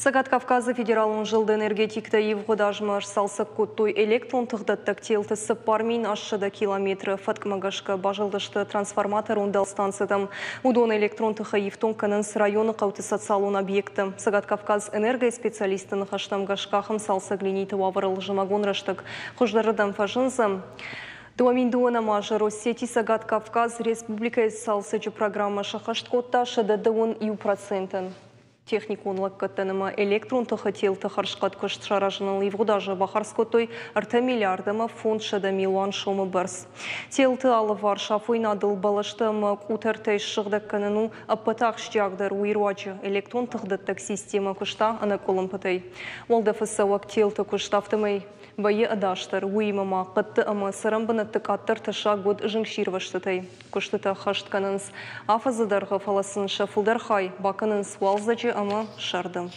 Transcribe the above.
Цӕгат Кавказы федералон зылды энергетиктӕ ивгъуыд азмӕ сцалцӕг кодтой электрон тыхдӕттӕг телты 4800 километры. Фӕткмӕ гӕсгӕ базылдысты трансформаторон дӕлстанцӕтӕм. Уыдон электрон тыхӕй ифтонг кӕнынц районы хъӕуты социалон объектты. Цӕгат Кавказ энергойы специалистты ныхӕстӕм гӕсгӕ ахӕм цалцӕг линиты уавӕрыл зымӕгон рӕстӕг хуыздӕрырдӕм фӕзындзӕн. 2002 азы Россети Цӕгат Кавказ республикӕйы цалцӕджы программӕ сӕххӕст кодта 121%-ӕн. Техникон лӕггӕдтӕн ӕмӕ электрон тыхы телты хӕрзхъӕд куыст саразыныл ивгъуыд азы бахардз кодтой 3 миллиард ӕмӕ 500 милуан сомы бӕрц. Телты алыварс афойнадыл бӕлӕстӕ ӕмӕ къутӕртӕй ссыгъдӕг кӕнын у ӕппӕты ахсджиагдӕр. Уый руаджы электрон тыхдӕттӕг системӕ куыста ӕнӕкъуылымпытӕй. Уӕлдӕфы цӕуӕг телты куыст афтӕмӕй вӕййы ӕдасдӕр, уыимӕ ма хъӕдты ӕмӕ цӕрӕнбынӕтты къаддӕр тӕссаг уыд зынгсирвӕзтытӕй. Куыстытӕ ӕххӕст кӕнынц афӕдзы дӕргъы, фӕлӕ сын сӕ фылдӕр хай бакӕнынц уалдзӕджы ӕмӕ сӕрды.